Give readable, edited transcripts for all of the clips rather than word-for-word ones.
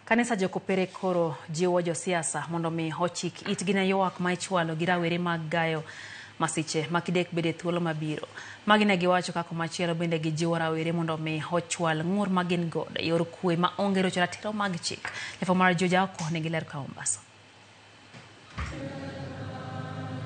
Kanisa Jokopere koro jiwo josiasa mondo mi ochik itgi ne ywak ma ichwalo gi rawere mag gayo masiche ma kidek bede thuolo mabiro. Magi ne giwacho ka komachielo bende gijiwo rawere mondo mi ochwal ng'ur ma gin godo e yor kwe ma onge rocho ratiro mag chik. Jafwambo mar George Aoko nigi ler ka Mombasa.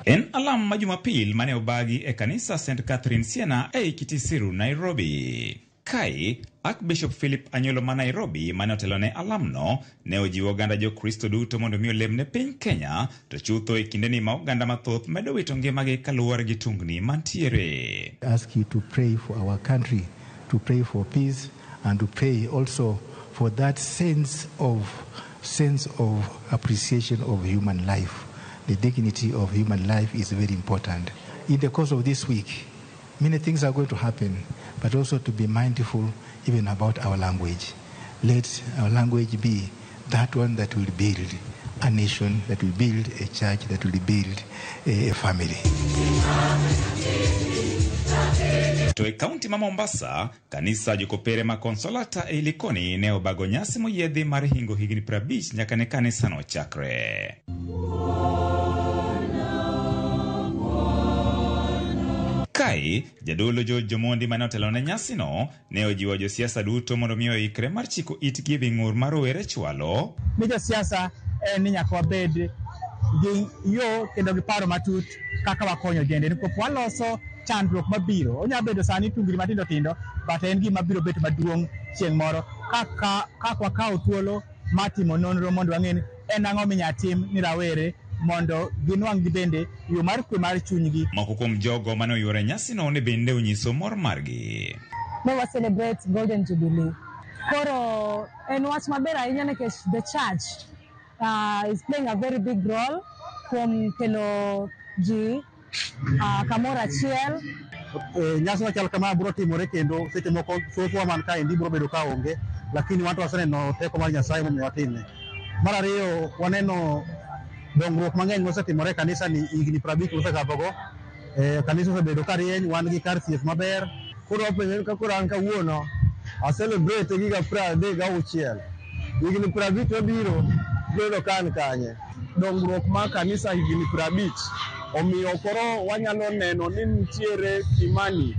En alam ma Jumapil mane obagi e kanisa St. Catherine Siena ei Kitisiru, Nairobi. Kae, Archbishop Philip Anyolo ma Nairobi mane otelo ne alamno ne ojiwo oganda Jokristo duto mondo mi olem ne piny Kenya to chutho e kindeni ma oganda mathoth medo wito ngimagi kaluwore gi tungni mantiere. Ask you to pray for our country, to pray for peace and to pray also for that sense of appreciation of human life. The dignity of human life is very important. In the course of this week, many things are going to happen, but also to be mindful even about our language. Let our language be that one that will build a nation, that will build a church, that will build a family. To e kaunti ma Mombasa, kanisa Jokopere ma Consolata e Likoni ne obago nyasi moyiedhi mar hingo higni 50 nyaka ne kanisano chakre. Kae, jadolo George Jomondi mane otelo ne nyasino ne ojiwo josiasa duto mondo mi oikre mar chiko itgi e wi ng'ur ma rowere chwalo. Ni josiasa en ni nyaka wabed gi yo kendo gi paro matut kaka wakonyo ojende nikop waloso chandruok mabiro. Onya bedo sani tungni matindo tindo, but en gima biro bet maduong' chieng' moro kaka wakawo thuolo mar timo nonro mondo wang'e ni en ang'o minya tim ni rawere mondo ginwang' gi bende yo mar kwe mar chunygi. Moko kuom jogo mane oyuoro e nyasino ne bende onyiso mor margi. Ne wa celebrate Golden Jubilee. Koro en wach maber ahinya nikech the church is playing a very big role kuom kelo ji kamoro achiel. Nyasi machal kama biro timore kendo seche moko thothwa man kaendi biro bedo ka onge, lakini wan to waseneno teko mar Nyasaye momiyo watime. Mar ariyo, waneno dongruok mang'eny mosetimore e kanisa ni higni 50 mosekadhogo. Kanisa osebedo ka rieny, wan gi kar thieth maber. Koro wapenjo ka koro an kawuono a celebrate giga 36, higni 50 mabiro biro yudo ka an kanye. Dongruok mar kanisa higni 50 omiyo koro wanyalo neno ni nitiere kimani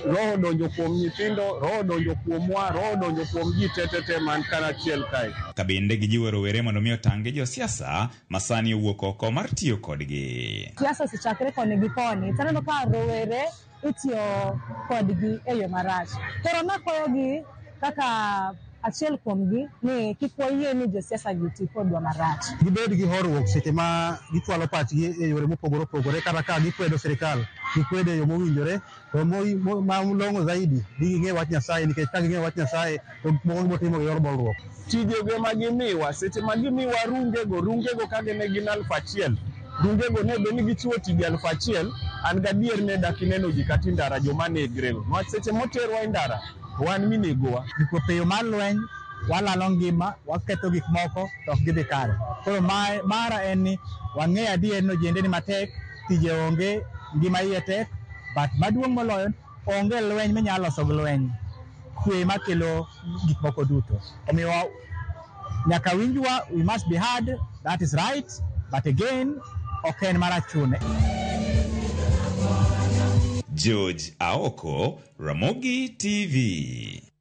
roho donjo kuom nyithindo, roho donjo kuomwa, roho donjo kuom ji te te te man karachiel kae. Ka bende gijiwo rowere mondo mi otang' gi josiasa ma sani owuok oko mar tiyo kodgi. Siasa osechakre koni gi koni. Taneno ka rowere itiyo kodgi e yo marach. Koro nakwayogi kaka achiel kuomgi ni kik wayie ni josiasa gi ti kodwa marach. Gibed gi horuok seche ma gichwalo pachgi e yore mopogore opogore, kata ka gikwedo sirikal, gikwedo e yo mowinjore, to malong'o zaidi ni ging'e wach Nyasaye, nikech ka ging'eyo wach Nyasaye to gik moko gibiro timo gi yor bolruok. Tijego ma gimiwa, seche ma gimiwa rungego, rungego ka gin gin 1000, rungego ne bed ni gichiwo tije 1000, an gadier ne dak ineno ji kata e ndara joma negrego. Niwach seche moterwa e ndara, to wan minegowa. Nikop e yo mar lweny walalo ngima, waketho gik moko to ok gidhi kare. Koro mara en ni wang'eyo adier ni ojende ni matek, tije onge, ngima iye tek, but maduong' moloyo onge lweny minyalo loso gi lweny. Kwe makelo gik moko duto. Omiyo nyaka winjwa, we must be heard, that is right, but again ok en mar achune. George Aoko, Ramogi TV.